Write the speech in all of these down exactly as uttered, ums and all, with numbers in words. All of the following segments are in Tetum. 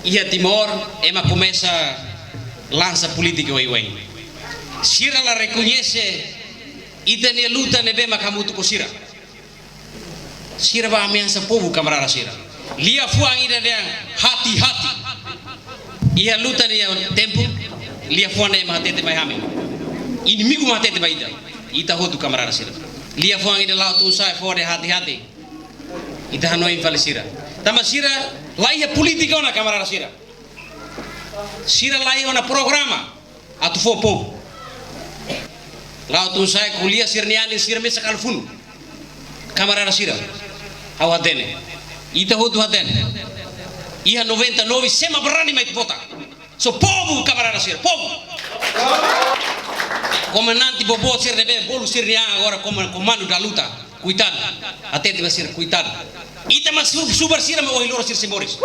Iha Timor, ema komesa lansa polítika oioin. Sira la rekoñese ita-nia luta ne'ebé mak hamutuk ho sira. Sira bá ameasa povu, kamarada sira. Liafuan ida dehan hati-hati. Iha luta nia tempu, liafuan ne'e ema hatete mai ami. Inimigu mak hatete mai ita. Ita hotu, kamarada sira. Liafuan ida la'o tun sa'e fó dehan hati-hati. Ita hanoin fali sira. Tanba sira laiha polítika ona, kamarada sira. Sira laiha ona programa atu fó povu. La'o tun sa'e ko'alia sira-nia an, sira mesak halo funu. Kamarada sira, ha'u hatene. Ita hotu hatene. Iha noventa e nove, sé mak berani mai vota? Só povu, kamarada sira, povu. Komandante boboot sira ne'ebé bolu sira-nia an agora koman-, komandu da luta. Koitadu. Hatete ba sira, koitadu. Ita mak su-, subar sira mak ohin loron sira sei moris.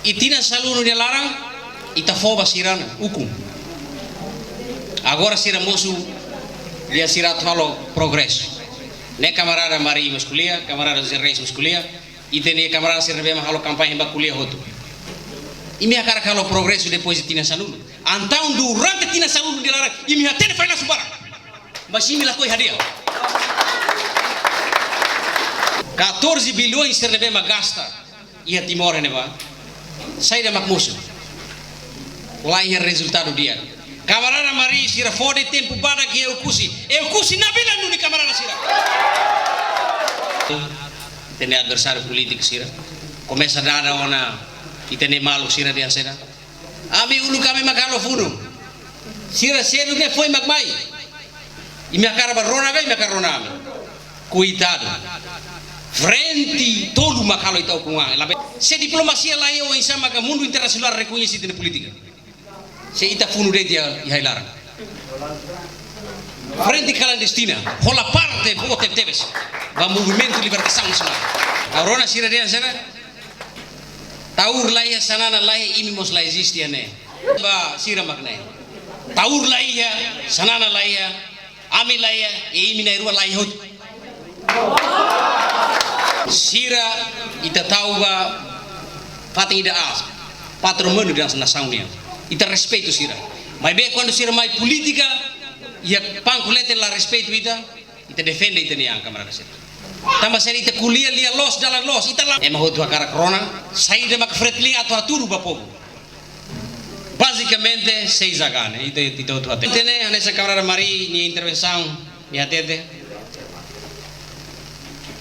I tinan sanulu nia laran, ita fó ba sira-nia ukun. Agora sira mosu, dehan sira atu halo progresu. Ne'e kamarada Mari mós ko'alia, kamarada José Reis mós ko'alia, ita-nia kamarada sira ne'ebé mak halo kampaña bá ko'alia hotu. Imi hakarak halo progresu depois de tinan sanulu. Entaun durante tinan sanulu nia laran, imi hatene fali nasu barak. Mas imi lakohi hadi'a. Catorze bilhões sira ne'ebé mak gasta iha Timor ne'ebá. Saida mak mosu? Laiha rezultadu di'ak. Kamarada Mari sira fó de'it tempu badak iha Oekusi. Oekusi nabilan duni, kamarada sira. Ita-nia adversáriu polítiku sira komesa dada ona ita-nia maluk sira dehan saida? Ami uluk ami mak halo funu. Sira seluk ne'e foin mak mai. Imi hakarak bá rona ka imi hakarak rona ami? Koitadu. Frente tolu mak halo ita ukun an. Labele. Se diplomasia laiha, oinsá maka mundu internasionál rekoñese ita-nia polítika? Se ita funu de'it iha, iha ai-laran. Frente klandestina, hola parte boot tebetebes ba movimentu libertasaun nasionál. Agora sira dehan saida? Taur laiha, Xanana laiha, imi mós la eziste iha ne'e. Ba sira mak ne'e. Taur laiha, Xanana laiha, ami laiha, i imi na'in-rua laiha hotu. Sira ita tau ba fatin ida aas, patrimóniu da nasaun nian. Ita respeitu sira. Maibé kuandu sira mai polítika, iha palku leten la respeitu ita, ita defende ita-nia an, kamarada sira. Tanba sira, ita ko'alia lia loos, dalan loos, ita la. Ema hotu hakarak rona saida mak Fretilin atu hatudu ba povu. Bazikamente, seis H ne'e, ita, ita hotu hatene. Ita ne'e, hanesan kamarada Mari nia intervensaun nia hatete.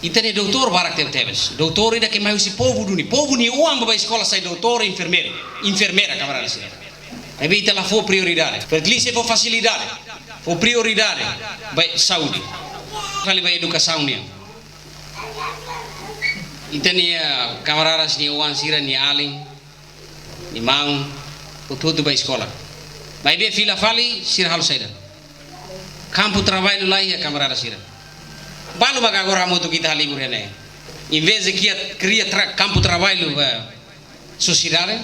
Ita-nia doutór barak tebetebes. Doutór ida ke mai husi povu duni. Povu nia oan bá eskola sai doutór, enfermeiru, enfermeira, kamarada sira. Maibé ita la fó prioridade. Fretilin sei fó fasilidade, fó prioridade ba saúde. Fali ba edukasaun nian. Ita-nia, ah, kamarada sira-nia oan sira-nia alin, nia maun, hotu-hotu bá eskola. Maibé fila fali, sira halo saida? Kampu traballu laiha, kamarada sira. Balu maka agora hamutuk ita halibur iha ne'e. Em vez de kria, kria tra-, kampu traballu ba sosiedade,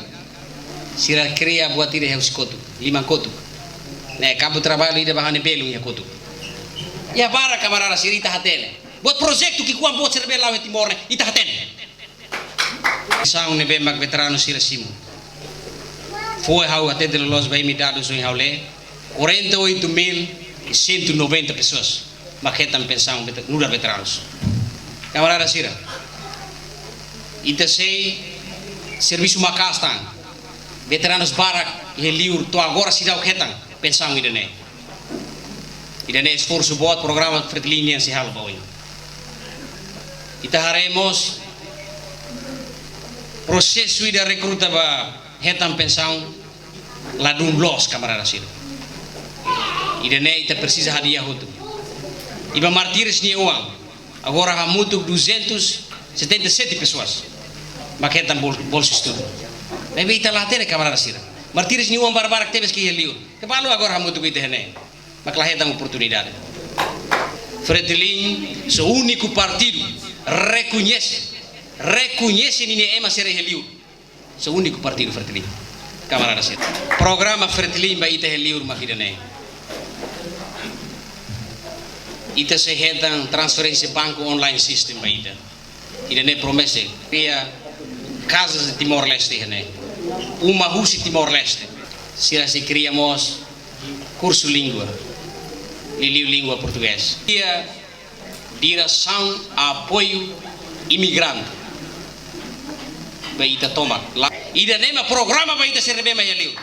sira kria buat ida iha husi kotuk, liman kotuk. Ne'e, kampu traballu ida ba hane belun iha kotuk. Iha barak, kamarada sira, ita hatene. Buat projetu ki'ikoan boot sira be la'o iha Timor ne'e, ita hatene. Pensaun ne'ebé mak veteranu sira simu. Foin ha'u hatete loloos ba imi, dadus ohin ha'u lee, quarenta e oito mil e cento e noventa pessoas mak hetan pensaun vete-, nu'udar veteranus. Kamarada sira, ita sei servisu maka'as tan. Veteranus barak iha liur to'o agora seidauk hetan pensaun ida-ne'e. Ida-ne'e esforsu boot programa Fretilin nian sei halo ba oin. Ita haree mós prosesu ida rekruta ba hetan pensaun ladún loos, kamarada sira. Ida-ne'e ita presiza hadi'a hotu. I ba Martires nia oan, agora hamutuk duzentos setenta e sete pessoas mak hetan bol-, bolsa estudu. Maibé ita la hatene, kamarada sira. Martires nia oan barak-barak tebes ke iha liur. Ke balu agora hamutuk ho ita iha ne'e, mak la hetan oportunidade. Fretilin, só úniku partidu rekoñese, rekoñese ninia ema sira iha liur. Só úniku partidu Fretilin. Kamarada sira. Programa Fretilin ba ita iha liur mak ida-ne'e. Ita sei hetan transferénsia banku online system ba ita. Ida-ne'e promesa. Kria Casas de Timor-Leste, ne'e? Uma husi Timor-Leste. Sira sei kria mós kursu língua, liuliu língua portugés. Iha diresaun apoiu imigrante ba ita tomak. La, ida-ne'e mak programa ba ita sira ne'ebé mai iha liur.